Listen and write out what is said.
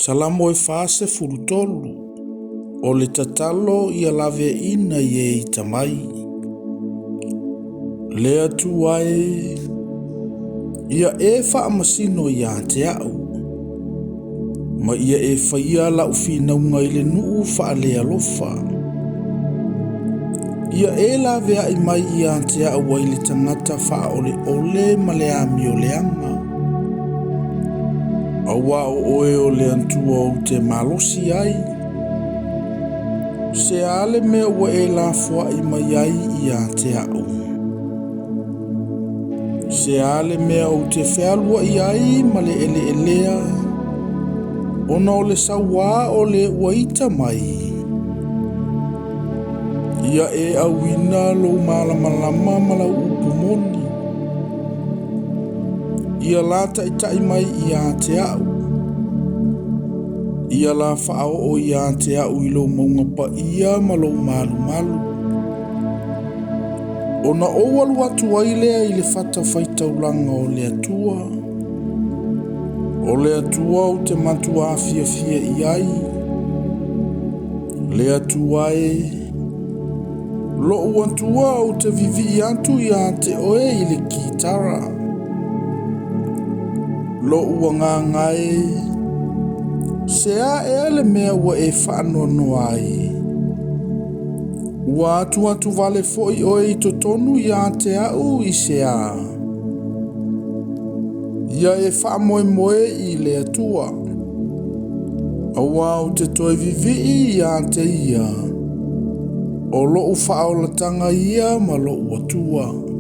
Salamo e 43. O le tatalo ia laveaiina i e ita mai. Le Atua e, ia e faamasino ia te au, ma ia e faia lau finauga i le nuu faalealofa. Ia e laveai mai ia te au ai le tagata faaoleole ma le amioleaga. Aua o oe o le Atua ou te malosi ai. Se a le mea ua e lafoai mai ai ia te au? Se a le mea ou te fealuai ai ma le eleelea, ona o le sauā o le ua ita mai? Ia e auina lou malamalama ma lau upu moni. Ia la taitai mai ia te au. Ia la faaoo ia te au i lou mauga paia ma lou malumalu. Ona ou alu atu ai lea i le fatafaitaulaga o le Atua. O le Atua ou te matua fiafia i ai. Le Atua e, lou Atua ou te vivii atu ia te oe i le kitara. Lou agaga e, se a ea le mea ua e faanoanoa ai? Ua atu vale foi oe i totonu ia te au i se a? Ia e faamoemoe i le Atua. Aua ou te toe vivii ia te ia. O lou faaolataga ia ma lou Atua.